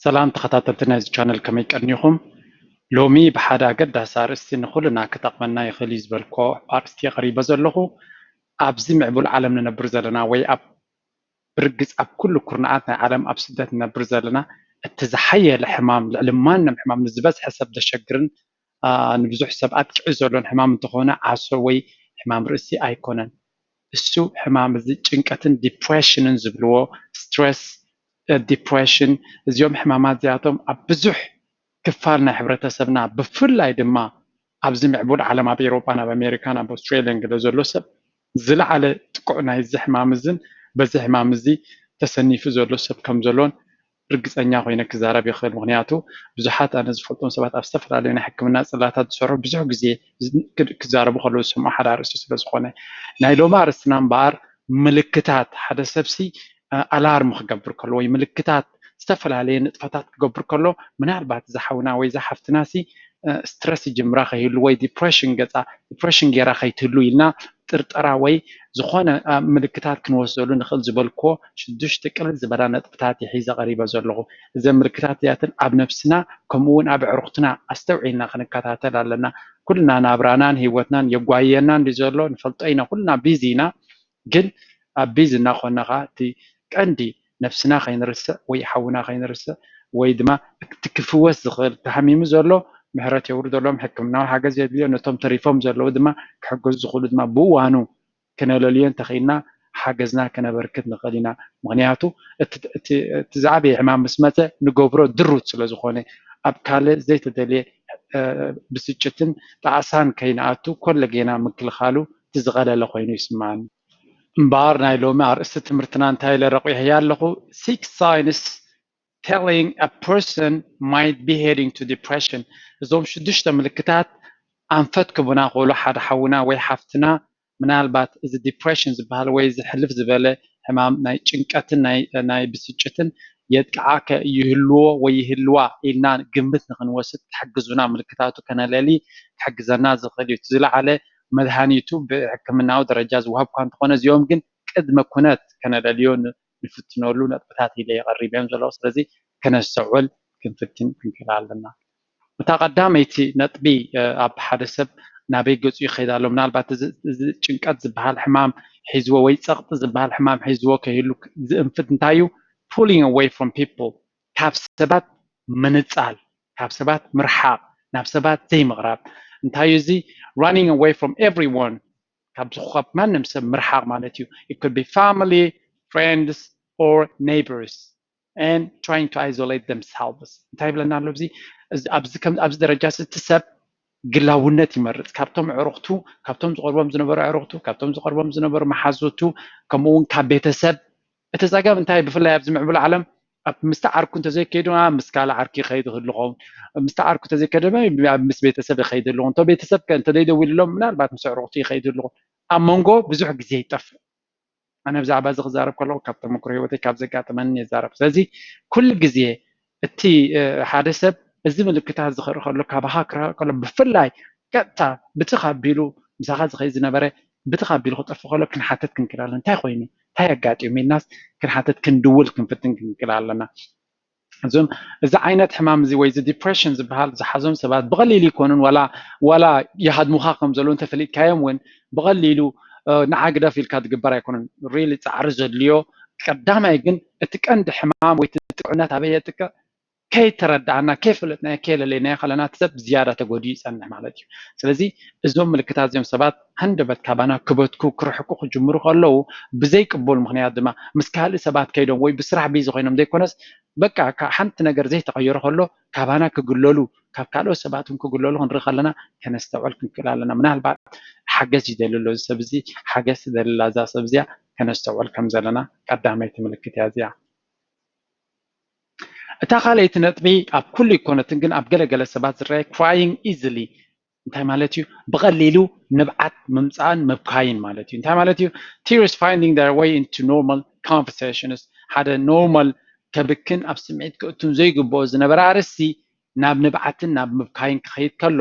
ሰላም ተኸታተልቲ ናይዚ ቻነል፣ ከመይ ቀኒኹም? ሎሚ ብሓደ ኣገዳሲ ኣርእስቲ ንኹልና ክጠቕመና ይኽእል እዩ ዝበልኮ ኣርእስቲ የቐሪበ ዘለኹ። ኣብዚ ምዕቡል ዓለም ንነብር ዘለና ወይ ኣብ ብርግጽ ኣብ ኩሉ ኩርናዓት ናይ ዓለም ኣብ ስደት ንነብር ዘለና እቲ ዝሓየለ ሕማም ልዕሊ ማንም ሕማም ንዝበዝሐ ሰብ ዘሸግርን ንብዙሕ ሰብ ኣጥቂዑ ዘሎን ሕማም እንተኾነ ዓሶ ወይ ሕማም ርእሲ ኣይኮነን። እሱ ሕማም እዚ ጭንቀትን ዲፕሬሽንን ዝብልዎ፣ ስትረስ፣ ዲፕሬሽን፣ እዚኦም ሕማማት እዚኣቶም ኣብ ብዙሕ ክፋል ናይ ሕብረተሰብና ብፍላይ ድማ ኣብዚ ምዕቡል ዓለም ኣብ ኤሮጳን ኣብ ኣሜሪካን ኣብ ኣውስትራልያን ገለ ዘሎ ሰብ ዝለዓለ ጥቁዕ ናይዚ ሕማም እዝን በዚ ሕማም እዚ ተሰኒፉ ዘሎ ሰብ ከም ዘሎን ርግጸኛ ኮይነ ክዛረብ ይኽእል። ምኽንያቱ ብዙሓት ኣነ ዝፈልጦም ሰባት ኣብ ዝተፈላለዩ ናይ ሕክምና ጽላታት ዝሰርሑ ብዙሕ ግዜ ክዛረቡ ከለዉ ዝሰምዖ ሓደ ኣርእስቲ ስለ ዝኾነ ናይ ሎሚ ኣርእስትና እምበኣር ምልክታት ሓደ ሰብሲ ኣላርም ክገብር ከሎ ወይ ምልክታት ዝተፈላለየ ንጥፈታት ክገብር ከሎ ምናልባት ዝሓውና ወይ ዝሓፍትና ሲ ስትረስ ይጅምራ ከይህሉ ወይ ዲፕሬሽን ገፃ ዲፕሬሽን ገይራ ከይትህሉ ኢልና ጥርጠራ ወይ ዝኾነ ምልክታት ክንወስደሉ ንኽእል ዝበልክዎ ሽዱሽተ ቅልል ዝበላ ነጥብታት ይሒዘ ቀሪበ ዘለኹ። እዘን ምልክታት እዚኣተን ኣብ ነብስና ከምኡ እውን ኣብ ኣዕሩኽትና ኣስተውዒልና ክንከታተል ኣለና። ኩልና ናብራናን ህይወትናን የጓየና እንዲ ዘሎ ንፈልጦ ኢና። ኩልና ቢዚ ኢና። ግን ኣብ ቢዚ እናኾና ከዓ እቲ ቀንዲ ነብስና ከይንርስዕ ወይ ሓውና ከይንርስዕ ወይ ድማ እቲ ክፍወስ ዝኽእል ተሓሚሙ ዘሎ ምሕረት የውርደሎም፣ ሕክምናዊ ሓገዝ የድልዮ፣ ነቶም ተሪፎም ዘለዉ ድማ ክሕገዙ ዝኽእሉ ድማ ብእዋኑ ክነለልዮ እንተኽኢልና ሓገዝና ከነበርክት ንኽእል ኢና። ምኽንያቱ እቲ ዝዓበየ ሕማም ምስ መፀ ንገብሮ ድሩት ስለ ዝኾነ ኣብ ካልእ ዘይተደልየ ብስጭትን ጣዕሳን ከይንኣቱ ኮለጌና ምክልኻሉ እቲ ዝቐለለ ኮይኑ ይስምዓኒ። እምበኣር ናይ ሎሚ ኣርእስቲ ትምህርትና እንታይ ኢለ ረቑሐያ ኣለኹ? Six signs telling a person might be heading to depression። እዞም ሽዱሽተ ምልክታት ኣንፈት ክቡና ክብሉ ሓደ ሓውና ወይ ሓፍትና ምናልባት እዚ ዲፕሬሽን ዝበሃል ወይ ዝሕልፍ ዝበለ ሕማም ናይ ጭንቀትን ናይ ብስጭትን የጥቅዓከ ይህልዎ ወይ ይህልዋ ኢልና ግምት ንክንወስድ ክሕግዙና ምልክታቱ ከነለሊ ክሕግዘና ዝኽእል እዩ። እቲ ዝለዓለ መድሃኒቱ ብሕክምናዊ ደረጃ ዝወሃብ እኳ እንተኾነ እዚኦም ግን ቅድመ ኩነት ከነለልዮ ንፍትነሉ ነጥብታት ኢለ የቐሪብ እዮም ዘለዉ። ስለዚ ከነስተውዕል ክንፍትን ክንክእል ኣለና። እታ ቀዳመይቲ ነጥቢ ኣብ ሓደ ሰብ ናበይ ገፁ ይኸይድ ኣሎ፣ ምናልባት እዚ ጭንቀት ዝበሃል ሕማም ሒዝዎ ወይ ፀቕጢ ዝበሃል ሕማም ሒዝዎ ከይህሉ ዝእንፍት እንታይ እዩ? Pulling away from people፣ ካብ ሰባት ምንፃል፣ ካብ ሰባት ምርሓቕ፣ ናብ ሰባት ዘይምቕራብ። እንታይ እዩ እዚ? Running away from everyone፣ ካብ ዝኮብ ማንም ሰብ ምርሓቕ ማለት እዩ። It could be family, friends or neighbors and trying to isolate themselves። እንታይ ይብለና ኣሎ? ኣብዚ ደረጃ እቲ ሰብ ግላውነት ይመርፅ። ካብቶም ኣዕሩኽቱ፣ ካብቶም ዝቐርቦም ዝነበሩ ኣዕሩኽቱ፣ ካብቶም ዝቐርቦም ዝነበሩ መሓዙቱ፣ ከምኡ እውን ካብ ቤተሰብ። እቲ ፀገም እንታይ? ብፍላይ ኣብዚ ምዕቡል ዓለም ኣብ ምስቲ ዓርኩ እንተዘይከይዱ ምስ ካልእ ዓርኪ ይኸይድ ይኽእል ዝኸውን፣ ምስቲ ዓርኩ እንተዘይከይዱ ምስ ቤተሰብ ይኸይድ ኣለኹ። እንቶ ቤተሰብ ከ እንተዘይደዊልሎም ምናልባት ምስ ኣዕሩኽቱ ይኸይድ ኣለኹ። ኣብ መንጎ ብዙሕ ግዜ ይጠፍእ። ኣነ ብዛዕባ እዚ ክዛረብ ከለኹ ካብ ተመክሮ ህይወተይ ካብ ዘጋጠመኒ ይዛረብ። ስለዚ ኩሉ ግዜ እቲ ሓደ ሰብ እዚ ምልክታት ዝኽርኢ ከሎ ካባኻ ክረኽእ ከሎ ብፍላይ ቀጥታ ብትኽ ኣቢሉ ምሳኻ ዝኸይድ ዝነበረ ብትኽ ኣቢሉ ክጠፍእ ከሎ ክንሓተት ክንክእል ኣለና። እንታይ ኮይኑ እንታይ ኣጋጢሙ ኢልናስ ክንሓተት ክንድውል ክንፍትን ክንክእል ኣለና። እዞም እዚ ዓይነት ሕማም እዚ ወይ እዚ ዲፕሬሽን ዝበሃል ዝሓዞም ሰባት ብቐሊሉ ይኮኑን ዋላ ዋላ ይሃድሙኻ ከም ዘለዉ እንተፈሊጥካዮም እውን ብቐሊሉ ንዓ ግደፍ ኢልካ ዝግበር ኣይኮነን። ሪሊ ፃዕሪ ዘድልዮ ቀዳማይ ግን እቲ ቀንዲ ሕማም ወይ እቲ ጥዑነት ኣበይ የጥቅዕ ከይተረዳእና ከይፈለጥናዮ ከይለለይናዮ ከለና እቲ ሰብ ዝያዳ ተጎዲኡ ይፀንሕ ማለት እዩ። ስለዚ እዞም ምልክታት እዚኦም ሰባት ሃንደበት ካባና ክበትኩ ክርሕቁ ክጅምሩ ከለዉ ብዘይቅቡል ምክንያት ድማ ምስ ካልእ ሰባት ከይዶም ወይ ብስራሕ ቢዚ ኮይኖም ዘይኮነስ በቃ ሓንቲ ነገር ዘይተቐየሩ ከሎ ካባና ክግለሉ ካብ ካልኦት ሰባት እውን ክግለሉ ክንርኢ ከለና ከነስተውዕል ክንክእል ኣለና። ምናልባት ሓገዝ ይደሊ ኣሎ እዚ ሰብ እዚ ሓገዝ ትደሊ ኣላ እዛ ሰብ እዚኣ ከነስተውዕል ከም ዘለና ቀዳመይቲ ምልክት እያ እዚኣ። እታ ካልኣይቲ ነጥቢ ኣብ ኩሉ ኣይኮነትን ግን ኣብ ገለገለ ሰባት ዝረኣይ crying easily እንታይ ማለት እዩ? ብቐሊሉ ንብዓት ምምፃእን ምብካይን ማለት እዩ። እንታይ ማለት እዩ? Tears finding their way into normal conversations ሓደ ኖርማል ከብክን ኣብ ስምዒት ክእቱን ዘይግብኦ ዝነበረ ኣርእስቲ ናብ ንብዓትን ናብ ምብካይን ክኸይድ ከሎ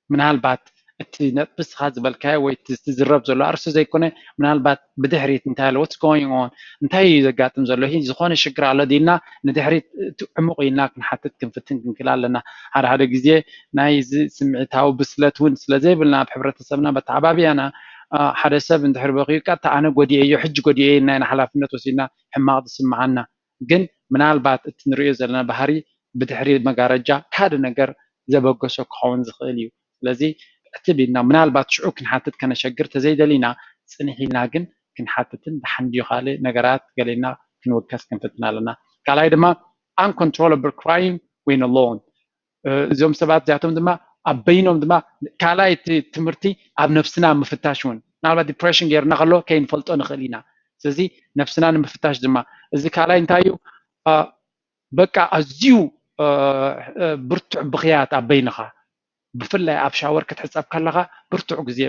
ምናልባት እቲ ነጥቢ እስኻ ዝበልካዮ ወይ እቲ ዝረብ ዘሎ ኣርእስቲ ዘይኮነ፣ ምናልባት ብድሕሪት እንታይ ኣሎ፣ what's going on፣ እንታይ እዩ ዘጋጥም ዘሎ፣ ሂ ዝኾነ ሽግር ኣሎ ዲልና ንድሕሪት እቲ ዕሙቕ ኢልና ክንሓትት ክንፍትን ክንክእል ኣለና። ሓደ ሓደ ግዜ ናይ እዚ ስምዒታዊ ብስለት እውን ስለ ዘይብልና ኣብ ሕብረተሰብና መተዓባብያና ሓደ ሰብ እንድሕር በኺዩ ቀጥታ ኣነ ጎዲኤዮ ሕጂ ጎዲኤዮ ኢልና ኢና ሓላፍነት ወሲድና ሕማቕ ዝስምዓና። ግን ምናልባት እቲ ንሪኦ ዘለና ባህሪ ብድሕሪ መጋረጃ ካልእ ነገር ዘበገሶ ክኸውን ዝኽእል እዩ። ስለዚ ዕትብ ኢልና ምናልባት ሽዑ ክንሓትት ከነሸግር ተዘይደሊና ጽንሕ ኢልና ግን ክንሓትትን ደሓን ድዩ ካልእ ነገራት ገሌና ክንውከስ ክንፍትን ኣለና። ካልኣይ ድማ uncontrollable crying when alone። እዞም ሰባት እዚኣቶም ድማ ኣብ በይኖም ድማ ካልኣይ እቲ ትምህርቲ ኣብ ነብስና ምፍታሽ እውን ምናልባት ዲፕሬሽን ገይርና ከሎ ከይንፈልጦ ንኽእል ኢና። ስለዚ ነብስና ንምፍታሽ ድማ እዚ ካልኣይ እንታይ እዩ? በቃ ኣዝዩ ብርቱዕ ብኽያት ኣብ በይንኻ ብፍላይ ኣብ ሻወር ክትሕፀብ ከለኻ ብርቱዕ ግዜ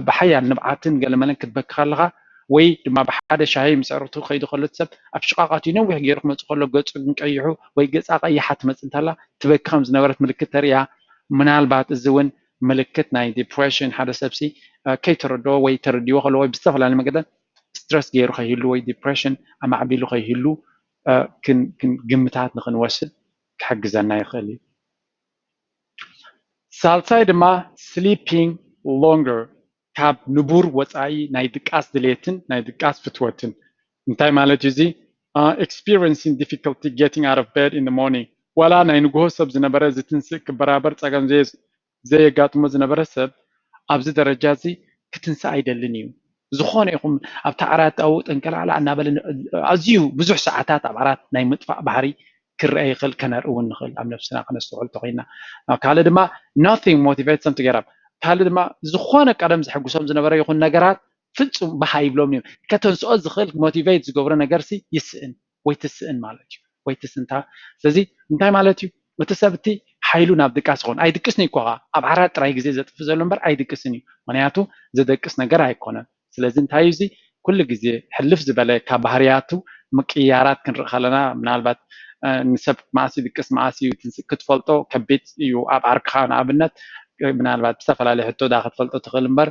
ብሓያል ንብዓትን ገለመለን ክትበኪ ከለኻ ወይ ድማ ብሓደ ሻሂ ምስ ዕርክቱ ከይዱ ከሎ ሰብ ኣብ ሽቓቓት እዩ ነዊሕ ገይሩ ክመፅእ ከሎ ገፁ ግን ቀይሑ ወይ ገፃ ቀይሓ ትመፅእ እንተላ ትበኪ ከም ዝነበረት ምልክት ተርእያ። ምናልባት እዚ እውን ምልክት ናይ ዲፕሬሽን ሓደ ሰብሲ ከይተረድኦ ወይ ተረድዎ ከሎ ወይ ብዝተፈላለዩ መገደን ስትረስ ገይሩ ከይህሉ ወይ ዲፕሬሽን ኣማዕቢሉ ከይህሉ ግምታት ንክንወስድ ክሕግዘና ይኽእል እዩ። ሳልሳይ ድማ sleeping longer፣ ካብ ንቡር ወፃኢ ናይ ድቃስ ድሌትን ናይ ድቃስ ፍትወትን። እንታይ ማለት እዩ እዚ? Experiencing difficulty getting out of bed in the morning፣ ዋላ ናይ ንግሆ ሰብ ዝነበረ ዝትንስእ ክበራበር ፀገም ዘየጋጥሞ ዝነበረ ሰብ ኣብዚ ደረጃ እዚ ክትንስእ ኣይደልን እዩ። ዝኾነ ይኹን ኣብቲ ዓራት ኣብኡ ጠንቀላዕላ እናበለ ኣዝዩ ብዙሕ ሰዓታት ኣብ ዓራት ናይ ምጥፋእ ባህሪ ክረአ ይኽእል፣ ከነርኢ እውን ንኽእል ኣብ ነብስና ከነስተውዕል ተኮይና። ካልእ ድማ nothing motivates them to get up። ካልእ ድማ ዝኾነ ቀደም ዘሐጉሶም ዝነበረ ይኹን ነገራት ፍጹም ባህ ኣይብሎም እዮም። ከተንስኦ ዝኽእል ሞቲቬት ዝገብሮ ነገርሲ ይስእን ወይ ትስእን ማለት እዩ ወይ ትስንታ። ስለዚ እንታይ ማለት እዩ? እቲ ሰብ እቲ ሓይሉ ናብ ድቃስ ይኸውን ኣይድቅስን እዩ እኮ ኣብ ዓራት ጥራይ ግዜ ዘጥፍ ዘሎ እምበር ኣይድቅስን እዩ። ምክንያቱ ዘደቅስ ነገር ኣይኮነን። ስለዚ እንታይ እዩ እዚ ኩሉ ግዜ ሕልፍ ዝበለ ካብ ባህርያቱ ምቅያራት ክንርኢ ከለና ምናልባት ንሰብ መዓስ ይድቅስ መዓስ እዩ ክትፈልጦ ከቢድ እዩ። ኣብ ዓርክኻ ንኣብነት ምናልባት ብዝተፈላለየ ሕቶ ዳ ክትፈልጦ ትኽእል እምበር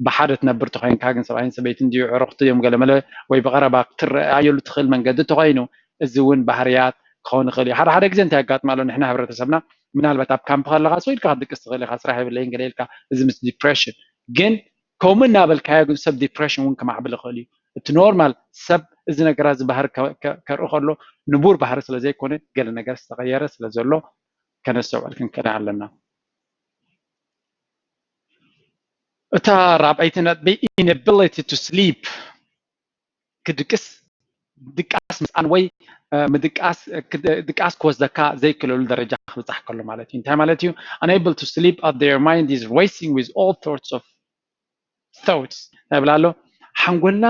ብሓደ ትነብር ተኮይንካ ግን ሰብኣይን ሰበይትን ድዩ ዕርኽቲ እዮም ገለመለ ወይ ብቐረባ ክትረኣየሉ ትኽእል መንገዲ ተኮይኑ እዚ እውን ባህርያት ክኸውን ይኽእል እዩ። ሓደ ሓደ ግዜ እንታይ የጋጥም ኣሎ ንሕና ሕብረተሰብና ምናልባት ኣብ ካምፕ ከለኻ ሰው ኢልካ ክትድቅስ ትኽእል ኢኻ ስራሕ የብለይን ገለ ኢልካ እዚ ምስ ዲፕሬሽን ግን ከምኡ እናበልካዮ ግን ሰብ ዲፕሬሽን እውን ክማዕብል ይኽእል እዩ። እቲ ኖርማል ሰብ እዚ ነገራት እዚ ባህሪ ከርኢ ከሎ ንቡር ባህሪ ስለ ዘይኮነ ገለ ነገር ዝተቐየረ ስለ ዘሎ ከነስተውዕል ክንክእል ኣለና። እታ ራብዐይቲ ነጥቢ inability to sleep ክድቅስ ድቃስ ምስኣን ወይ ምድቃስ ድቃስ ክወስደካ ዘይክለሉ ደረጃ ክብፃሕ ከሎ ማለት እዩ። እንታይ ማለት እዩ? Unable to sleep as their mind is racing with all sorts of thoughts ይብል ኣሎ። ሓንጎልና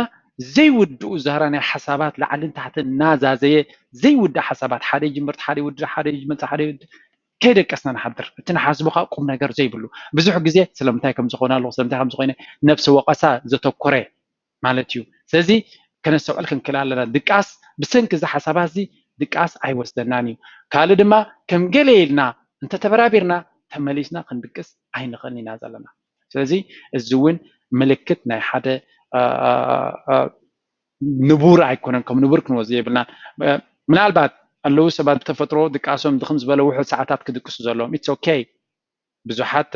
ዘይውድኡ ዛህራ ናይ ሓሳባት ላዕልን ታሕትን እናዛዘየ ዘይውዳእ ሓሳባት ሓደ ይጅምር ሓደ ይውድእ ሓደ ይመፅእ ሓደ ይውድእ ከይደቀስና ንሓድር። እቲ ንሓስቦ ከዓ ቁም ነገር ዘይብሉ ብዙሕ ግዜ ስለምንታይ ከም ዝኾነ ኣለኹ ስለምንታይ ከም ዝኾነ ነብሲ ወቐሳ ዘተኮረ ማለት እዩ። ስለዚ ከነስተውዕል ክንክእል ኣለና። ድቃስ ብሰንኪ እዚ ሓሳባት እዚ ድቃስ ኣይወስደናን እዩ። ካልእ ድማ ከም ገለ ኢልና እንተተበራቢርና ተመሊስና ክንድቅስ ኣይንኽእልን ኢና ዘለና። ስለዚ እዚ እውን ምልክት ናይ ሓደ ንቡር ኣይኮነን፣ ከም ንቡር ክንወስዶ የብልናን። ምናልባት ኣለዉ ሰባት ብተፈጥሮ ድቃሶም ድኽም ዝበለ ውሑድ ሰዓታት ክድቅሱ ዘለዎም፣ it's okay። ብዙሓት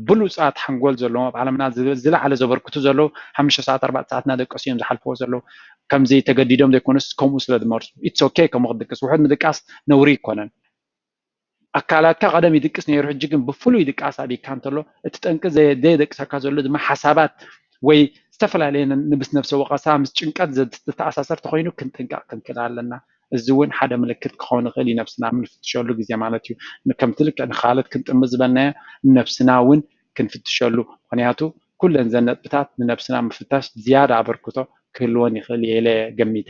ብሉፃት ሓንጎል ዘለዎም ኣብ ዓለምና ዝለዓለ ዘበርክቱ ዘለዉ ሓሙሽተ ሰዓት ኣርባዕተ ሰዓት እናደቀሱ እዮም ዝሓልፍዎ ዘለዉ። ከምዚ ተገዲዶም ዘይኮኑስ ከምኡ ስለ ዝመርፁ it's okay ከምኡ ክትድቅስ። ውሑድ ምድቃስ ነውሪ ኣይኮነን። ኣካላትካ ቀደም ይድቅስ ነይሩ፣ ሕጂ ግን ብፍሉይ ድቃስ ኣብይካ እንተሎ እቲ ጠንቂ ዘየደቅሰካ ዘሎ ድማ ሓሳባት ወይ ዝተፈላለየ ምስ ነብሰ ወቐሳ ምስ ጭንቀት ዝተኣሳሰር ተኮይኑ ክንጥንቀቕ ክንክእል ኣለና። እዚ እውን ሓደ ምልክት ክኸውን ይኽእል እዩ፣ ነብስና ኣብ ንፍትሸሉ ግዜ ማለት እዩ። ከምቲ ልክዕ ንኻልድ ክንጥምት ዝበልናዮ ንነብስና እውን ክንፍትሸሉ፣ ምኽንያቱ ኩለን ዘን ነጥብታት ንነብስና ምፍታሽ ዝያዳ ኣበርክቶ ክህልወን ይኽእል እየ ኢለ ገሚተ።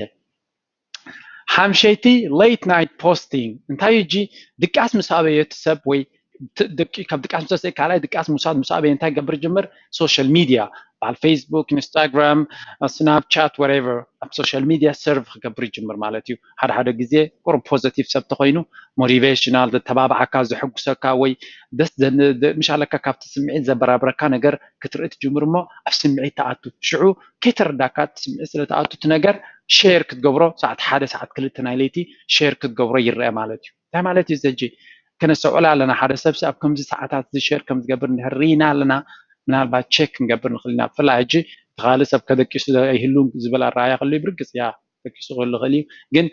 ሓምሸይቲ late night posting እንታይ እዩ? ድቃስ ምስ ኣበዮ እቲ ሰብ ወይ ካብ ድቃስ ምሰሰ ካልኣይ ድቃስ ምውሳድ ምስ ኣበየ እንታይ ገብር ጅምር? ሶሻል ሚድያ፣ በዓል ፌስቡክ፣ ኢንስታግራም፣ ስናፕቻት፣ ወሬቨር፣ ኣብ ሶሻል ሚድያ ሰርቭ ክገብር ይጅምር ማለት እዩ። ሓደ ሓደ ግዜ ቁሩብ ፖዘቲቭ ሰብ ተኮይኑ፣ ሞቲቬሽናል፣ ዘተባብዓካ፣ ዘሐጉሰካ ወይ ደስ ምሻለካ ካብቲ ስምዒት ዘበራብረካ ነገር ክትርኢ ትጅምር እሞ ኣብ ስምዒት ተኣቱ። ሽዑ ከይተረዳካ እቲ ስምዒት ስለ ተኣቱ እቲ ነገር ሼር ክትገብሮ ሰዓት ሓደ ሰዓት ክልተ ናይ ለይቲ ሼር ክትገብሮ ይረአ ማለት እዩ። እንታይ ማለት እዩ ዘጂ? ከነስተውዕል ኣለና። ሓደ ሰብሲ ኣብ ከምዚ ሰዓታት እዚ ሼር ከም ዝገብር እንድሕር ርኢና ኣለና፣ ምናልባት ቼክ ክንገብር ንኽእል ኢና። ብፍላይ ሕጂ እቲ ካልእ ሰብ ከደቂሱ ይህሉ ዝብል ኣረኣያ ከሉ ብርግጽ እያ፣ ደቂሱ ክህሉ ይኽእል እዩ። ግን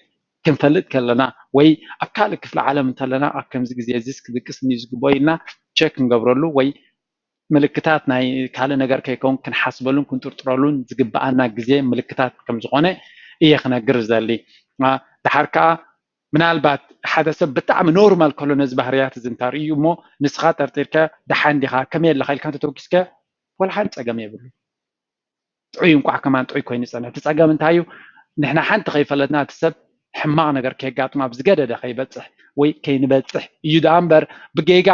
ክንፈልጥ ከለና ወይ ኣብ ካልእ ክፍሊ ዓለም እንተለና ኣብ ከምዚ ግዜ እዚስ ክድቅስኒ እዩ ዝግብኦ ኢልና ቼክ ክንገብረሉ ወይ ምልክታት ናይ ካልእ ነገር ከይከውን ክንሓስበሉን ክንጥርጥረሉን ዝግብኣና ግዜ ምልክታት ከም ዝኾነ እየ ክነግር ዝደሊ። ድሓር ከዓ ምናልባት ሓደ ሰብ ብጣዕሚ ኖርማል ከሎ ነዚ ባህርያት እዚ እንተርእዩ እሞ ንስኻ ጠርጢርከ ደሓን ዲኻ ከመይ ኣለኻ ኢልካ እንተተወኪስከ ወላ ሓንቲ ጸገም የብሉ። ጥዑይ እንቋዕ ከማን ጥዑይ ኮይኑ ይጸንሕ። እቲ ጸገም እንታይ እዩ? ንሕና ሓንቲ ከይፈለጥና እቲ ሰብ ሕማቕ ነገር ከየጋጥሞ ኣብ ዝገደደ ከይበጽሕ ወይ ከይንበጽሕ እዩ ደኣ እምበር ብጌጋ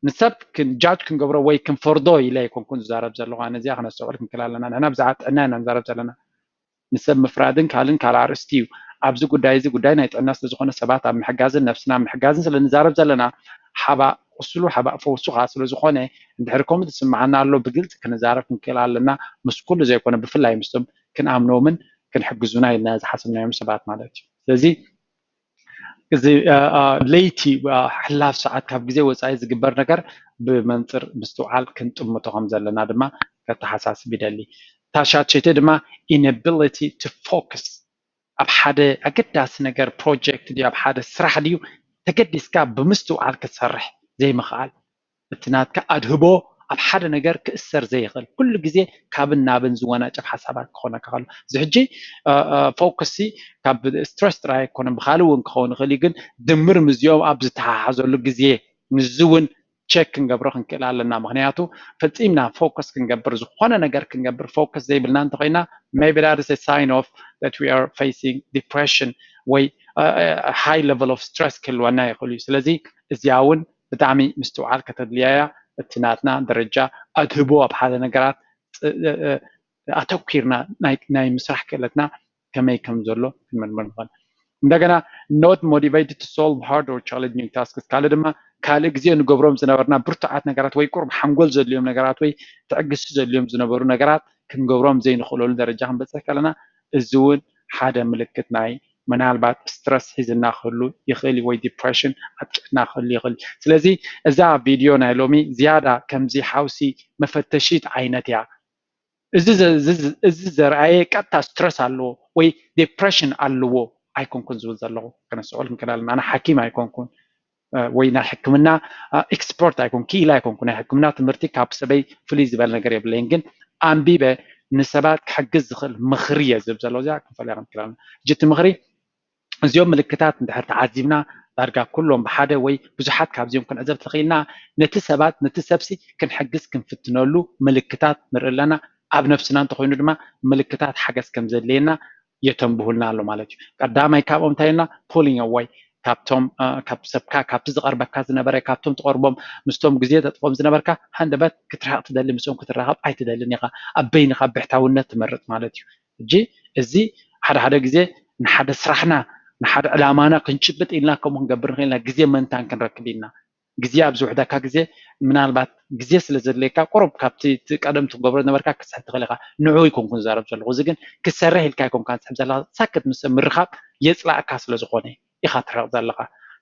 ንሰብ ጃጅ ክንገብሮ ወይ ክንፈርዶ ኢለ ኣይኮንኩን ዝዛረብ ዘለኹ። ኣነ እዚኣ ክነስተውዕል ክንክእል ኣለና። ንሕና ብዛዕባ ጥዕና ኢና ንዛረብ ዘለና። ንሰብ ምፍራድን ካልእን ካልእ ኣርእስቲ እዩ። ኣብዚ ጉዳይ እዚ ጉዳይ ናይ ጥዕና ስለዝኾነ ሰባት ኣብ ምሕጋዝን ነብስና ኣብ ምሕጋዝን ስለ ንዛረብ ዘለና ሓባእ ቁስሉ ሓባእ ፈውሱ ከዓ ስለዝኾነ እንድሕር ከምኡ ዝስምዓና ኣሎ ብግልፂ ክንዛረብ ክንክእል ኣለና። ምስ ኩሉ ዘይኮነ ብፍላይ ምስቶም ክንኣምኖምን ክንሕግዙና ኢልና ዝሓሰብናዮም ሰባት ማለት እዩ። ስለዚ እዚ ለይቲ ሕላፍ ሰዓት ካብ ግዜ ወፃኢ ዝግበር ነገር ብመንፅር ምስትውዓል ክንጥምቶ ከም ዘለና ድማ ከተሓሳስብ ይደሊ። ታሻት ሸይተ ድማ inability to focus ኣብ ሓደ ኣገዳሲ ነገር ፕሮጀክት ድዩ ኣብ ሓደ ስራሕ ድዩ ተገዲስካ ብምስትውዓል ክትሰርሕ ዘይምኽኣል። እቲ ናትካ ኣድህቦ ኣብ ሓደ ነገር ክእሰር ዘይኽእል ኩሉ ግዜ ካብን ናብን ዝወናጨፍ ሓሳባት ክኾነካ ከሎ እዚ ሕጂ ፎከስ ካብ ስትረስ ጥራይ ኣይኮነን ብካልእ እውን ክኸውን ይኽእል እዩ ግን ድምር ምስዚኦም ኣብ ዝተሓሓዘሉ ግዜ ምስዚ እውን ቸክ ክንገብሮ ክንክእል ኣለና ምክንያቱ ፈፂምና ፎከስ ክንገብር ዝኾነ ነገር ክንገብር ፎከስ ዘይብልና እንተኮይና maybe that is a sign of that we are facing depression ወይ high level of stress ክህልወና ይኽእል እዩ ስለዚ እዚኣ እውን ብጣዕሚ ምስትውዓል ከተድልያ እያ እቲ ናትና ደረጃ ኣድህቦ ኣብ ሓደ ነገራት ኣተኪርና ናይ ምስራሕ ክእለትና ከመይ ከም ዘሎ ክንመርምር ንኽእል እንደገና not motivated to solve hard or challenging tasks ካልእ ድማ ካልእ ግዜ ንገብሮም ዝነበርና ብርቱዓት ነገራት ወይ ቁሩብ ሓንጎል ዘድልዮም ነገራት ወይ ትዕግስቲ ዘድልዮም ዝነበሩ ነገራት ክንገብሮም ዘይንኽእለሉ ደረጃ ክንበፅሕ ከለና እዚ እውን ሓደ ምልክት ናይ ምናልባት ስትረስ ሒዝና ክህሉ ይኽእል ወይ ዲፕሬሽን ኣጥቂዕና ክህሉ ይኽእል ስለዚ እዛ ቪድዮ ናይ ሎሚ ዝያዳ ከምዚ ሓውሲ መፈተሺት ዓይነት እያ እዚ ዘርኣየ ቀጥታ ስትረስ ኣለዎ ወይ ዲፕሬሽን ኣለዎ ኣይኮንኩን ዝብል ዘለኹ ከነስተውዕል ክንክእል ኣለና ኣነ ሓኪም ኣይኮንኩን ወይ ናይ ሕክምና ኤክስፐርት ኣይኮን ክኢላ ኣይኮንኩ ናይ ሕክምና ትምህርቲ ካብ ሰበይ ፍልይ ዝበለ ነገር የብለይን ግን ኣንቢበ ንሰባት ክሕግዝ ዝኽእል ምኽሪ እየ ዝብ ዘሎ እዚኣ ክንፈልያ ክንክእል ኣለና ሕጂ እቲ ምኽሪ እዚኦም ምልክታት እንድሕር ተዓዚብና ዳርጋ ኩሎም ብሓደ ወይ ብዙሓት ካብዚኦም ክንዕዘብ ተኽኢልና ነቲ ሰባት ነቲ ሰብሲ ክንሕግዝ ክንፍትነሉ ምልክታት ንርኢ ኣለና ኣብ ነብስና እንተኮይኑ ድማ ምልክታት ሓገዝ ከም ዘድልየና የተንብሁልና ኣሎ ማለት እዩ ቀዳማይ ካብኦም እንታይ ኢልና pulling away ካብቶም ካብ ሰብካ ካብቲ ዝቀርበካ ዝነበረ ካብቶም ትቀርቦም ምስቶም ግዜ ተጥፎም ዝነበርካ ሃንደበት ክትርሕቅ ትደሊ ምስኦም ክትራኸብ ኣይትደልን ኢኻ ኣብ በይንካ ብሕታውነት ትመርጥ ማለት እዩ ሕጂ እዚ ሓደ ሓደ ግዜ ንሓደ ስራሕና ንሓደ ዕላማና ክንጭብጥ ኢልና ከምኡ ክንገብር ንኽእልና ግዜ መንታን ክንረክብ ኢልና ግዜ ኣብ ዝውሕደካ ግዜ ምናልባት ግዜ ስለ ዘድልየካ ቁሩብ ካብቲ ቀደም ትገብሮ ነበርካ ክትስሕብ ትኽእል ኢኻ ንዑ ይኮንኩ ዝዛረብ ዘለኹ እዚ ግን ክሰርሕ ኢልካ ይኮንካ ትስሕብ ዘለካ ሳክት ምስ ምርኻብ የፅላእካ ስለ ዝኾነ ኢኻ ትርሕቕ ዘለኻ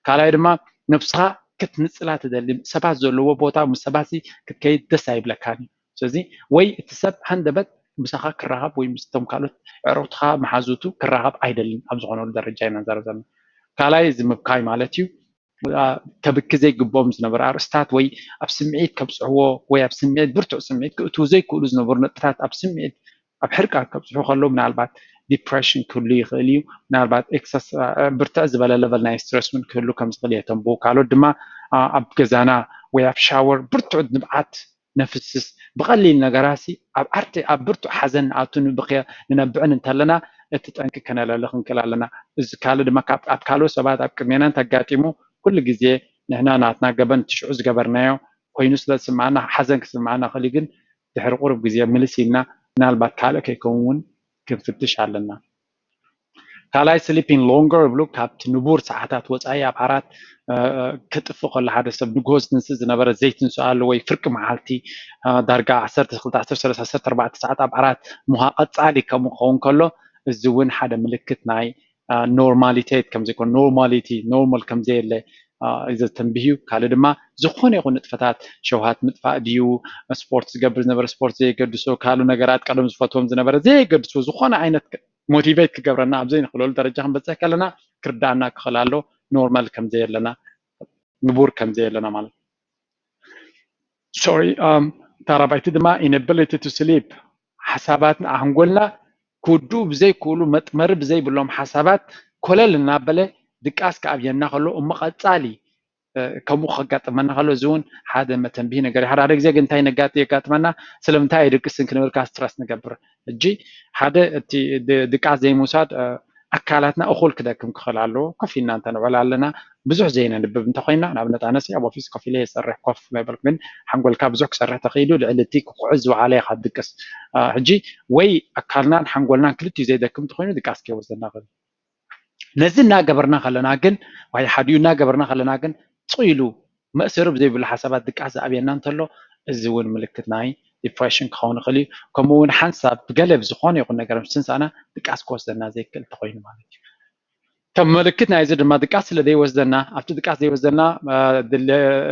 ካልኣይ ድማ ነብስኻ ክትንፅላ ትደሊ ሰባት ዘለዎ ቦታ ምስ ሰባት ክትከይድ ደስ ኣይብለካን እዩ ስለዚ ወይ እቲ ሰብ ሃንደበት ምሳኻ ክራኸብ ወይ ምስቶም ካልኦት ዕሩኽትኻ መሓዙቱ ክራኸብ ኣይደልን ኣብ ዝኾነሉ ደረጃ ኢና ንዛረብ ዘለና ካልኣይ እዚ ምብካይ ማለት እዩ ከብኪ ዘይግብኦም ዝነበሩ ኣርእስታት ወይ ኣብ ስምዒት ከብፅሕዎ ወይ ኣብ ስምዒት ብርቱዕ ስምዒት ክእትዉ ዘይክእሉ ዝነበሩ ነጥብታት ኣብ ስምዒት ኣብ ሕርቃ ከብፅሑ ከለዉ ምናልባት ዲፕሬሽን ክህሉ ይኽእል እዩ ምናልባት ኤክሰስ ብርትዕ ዝበለ ለቨል ናይ ስትረስ እውን ክህሉ ከም ዝኽእል የተንብኡ ካልኦት ድማ ኣብ ገዛና ወይ ኣብ ሻወር ብርቱዕ ንብዓት ነፍስስ ብቐሊል ነገራሲ ኣብ ዓርቲ ኣብ ብርቱዕ ሓዘን ንኣቱ ንብኽየ ንነብዕን እንተለና እቲ ጠንቂ ከነለሊ ክንክእል ኣለና እዚ ካልእ ድማ ኣብ ካልኦት ሰባት ኣብ ቅድሜና እንተጋጢሙ ኩሉ ግዜ ንሕና ናትና ገበን ትሽዑ ዝገበርናዮ ኮይኑ ስለ ዝስምዓና ሓዘን ክስምዓና ክእል ግን ድሕሪ ቁሩብ ግዜ ምልስ ኢልና ምናልባት ካልእ ከይከውን እውን ክንፍትሽ ኣለና። ካልኣይ sleeping longer ይብሉ። ካብቲ ንቡር ሰዓታት ወፃኢ ኣብ ዓራት ክጥፍእ ከሎ ሓደ ሰብ ንግሆ ዝትንስእ ዝነበረ ዘይትንስኣሉ ወይ ፍርቂ መዓልቲ ዳርጋ ዓሰርተ ክልተ ዓሰርተ ሰለስተ ዓሰርተ ኣርባዕተ ሰዓት ኣብ ዓራት ምዃ ቀፃሊ ከምኡ ክኸውን ከሎ እዚ እውን ሓደ ምልክት ናይ normality ከምዘይኮነ normality normal ከምዘየለ ዘተንብህ እዩ። ካልእ ድማ ዝኾነ ይኹን ንጥፈታት ሸውሃት ምጥፋእ ድዩ፣ ስፖርት ዝገብር ዝነበረ ስፖርት ዘየገድሶ፣ ካልእ ነገራት ቀደም ዝፈትዎም ዝነበረ ዘየገድሶ ዝኾነ ዓይነት motivate ክገብረና ኣብ ዘይንኽእለሉ ደረጃ ክንበፅሕ ከለና ክርዳእና ክኽእል ኣሎ normal ከምዘየለና ንቡር ከምዘየለና ማለት። ሶሪ እታ ራባይቲ ድማ inability to sleep ሓሳባት ሓንጎልና ክውድኡ ብዘይክእሉ መጥመሪ ብዘይብሎም ሓሳባት ኮለል እናበለ ድቃስ ክኣብየና ከሎ እሞ ቀፃሊ ከምኡ ከጋጥመና ከሎ እዚ እውን ሓደ መተንብሂ ነገር ሓደ ሓደ ግዜ ግን እንታይ ነጋጥ የጋጥመና ስለምንታይ ኣይድቅስን ክንብል ከዓ stress ንገብር ሕጂ ሓደ እቲ ድቃስ ዘይምውሳድ ኣካላትና እኹል ክደክም ክኽእል ኣለዎ ኮፍ ኢልና እንተንዕል ኣለና ብዙሕ ዘይነንብብ እንተኮይና ንኣብነት ኣነሲ ኣብ ኦፊስ ኮፍ ኢለ የሰርሕ ኮፍ መበል ግን ሓንጎልካ ብዙሕ ክሰርሕ ተኽኢሉ ልዕሊ እቲ ክኩዕዝ ዝወዓለ ኢኻ ድቅስ ሕጂ ወይ ኣካልናን ሓንጎልናን ክልቲኡ ዘይደክም እንተኮይኑ ድቃስ ከይወስደና ክእል ነዚ እናገበርና ከለና ግን ወይ ሓዲኡ እናገበርና ከለና ግን ፅኢሉ መእሰሪ ብዘይብሉ ሓሳባት ድቃስ ዝኣብየና እንተሎ እዚ እውን ምልክት ናይ depression ክኸውን ይኽእል እዩ። ከምኡ እውን ሓንሳብ ብገለ ብዝኾነ ይኹን ነገር ምስ ትንሳእና ድቃስ ክወስደና ዘይክእል እንተኾይኑ ማለት እዩ። ከም ምልክት ናይዚ ድማ ድቃስ ስለ ዘይወስደና ኣብቲ ድቃስ ዘይወስደና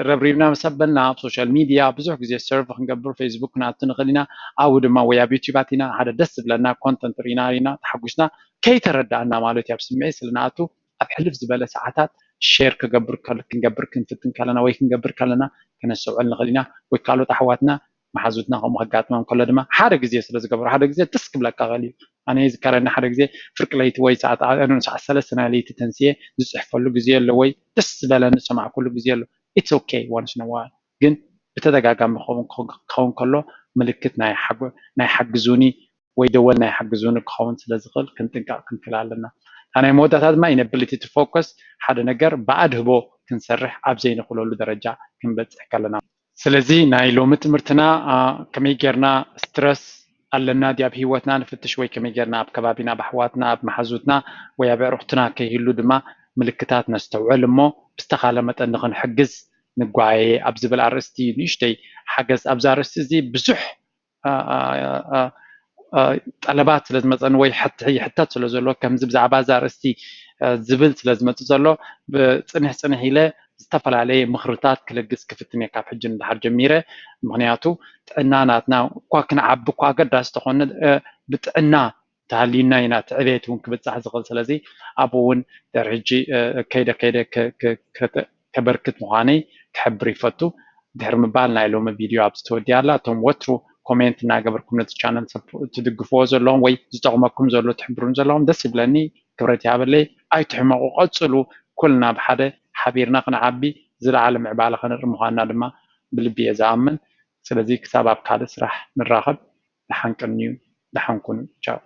ረብሪብና ምስ ኣበልና ኣብ social media ብዙሕ ግዜ surf ክንገብር Facebook ክንኣቱ ንኽእል ኢና። ኣብኡ ድማ ወይ ኣብ YouTube ኣቲና ሓደ ደስ ዝብለና content ርኢና ርኢና ተሓጒስና ከይተረዳእና ማለት እዩ ኣብ ስምዒት ስለ ንኣቱ ኣብ ሕልፍ ዝበለ ሰዓታት share ክገብር ክንገብር ክንፍትን ከለና ወይ ክንገብር ከለና ከነስተውዕል ንኽእል ኢና ወይ ካልኦት ኣሕዋትና መሓዙትና ከምኡ ከጋጥሞም ከሎ ድማ ሓደ ግዜ ስለ ዝገብሮ ሓደ ግዜ ደስ ክብለካ ክእል እዩ ኣነ ይዝከረኒ ሓደ ግዜ ፍርቂ ለይቲ ወይ ሰዓት ሰዓት ሰለስተ ናይ ለይቲ ተንስየ ዝፅሕፈሉ ግዜ ኣሎ ወይ ደስ ዝበለኒ ዝሰማዕኩሉ ግዜ ኣሎ it's okay once in a while ግን ብተደጋጋሚ ክኸውን ከሎ ምልክት ናይ ሓግዙኒ ወይ ደወል ናይ ሓግዙኒ ክኸውን ስለ ዝኽእል ክንጥንቀቕ ክንክእል ኣለና። እታ ናይ መወዳእታ ድማ inability to focus ሓደ ነገር ብኣድህቦ ክንሰርሕ ኣብ ዘይንኽእለሉ ደረጃ ክንበፅሕ ከለና። ስለዚ ናይ ሎሚ ትምህርትና ከመይ ጌርና stress ኣለና ድያ ኣብ ህይወትና ንፍትሽ ወይ ከመይ ጌርና ኣብ ከባቢና ኣብ ኣሕዋትና ኣብ መሓዙትና ወይ ኣብ ኣዕሩኽትና ከይህሉ ድማ ምልክታት ነስተውዕል እሞ ብዝተኻለ መጠን ንኽንሕግዝ ንጓየ ኣብ ዝብል ኣርእስቲ ንእሽተይ ሓገዝ ኣብዚ ኣርእስቲ እዚ ብዙሕ ጠለባት ስለ ዝመፀኒ ወይ ሕተት ስለ ዘሎ ከምዚ ብዛዕባ እዚ ኣርእስቲ ዝብል ስለ ዝመፅእ ዘሎ ብፅንሕ ፅንሕ ኢለ ዝተፈላለየ ምኽርታት ክልግስ ክፍትን እየ ካብ ሕጂ ንድሓር ጀሚረ ምኽንያቱ ጥዕና ናትና እኳ ክንዓቢ እኳ ኣገዳሲ ተኾነ ብጥዕና ተሃልዩና ኢና እቲ ዕቤት እውን ክብፃሕ ዝኽእል ስለዚ ኣብኡ እውን ድሕሪ ሕጂ ከይደ ከይደ ከበርክት ምዃነይ ክሕብር ይፈቱ ድሕሪ ምባል ናይ ሎሚ ቪድዮ ኣብዚ ተወዲኣ ኣላ እቶም ወትሩ ኮሜንት እናገበርኩም ነቲ ቻነል ትድግፍዎ ዘለኹም ወይ ዝጠቕመኩም ዘሎ ትሕብሩን ዘለኹም ደስ ይብለኒ ክብረት ይሃበለይ ኣይትሕመቑ ቀፅሉ ኩልና ብሓደ ሓቢርና ክንዓቢ ዝለዓለ ምዕባለ ከነርኢ ምዃንና ድማ ብልቢ እየ ዝኣምን ስለዚ ክሳብ ኣብ ካልእ ስራሕ ንራኸብ ደሓን ቀንዩ ደሓን ኩኑ ቻው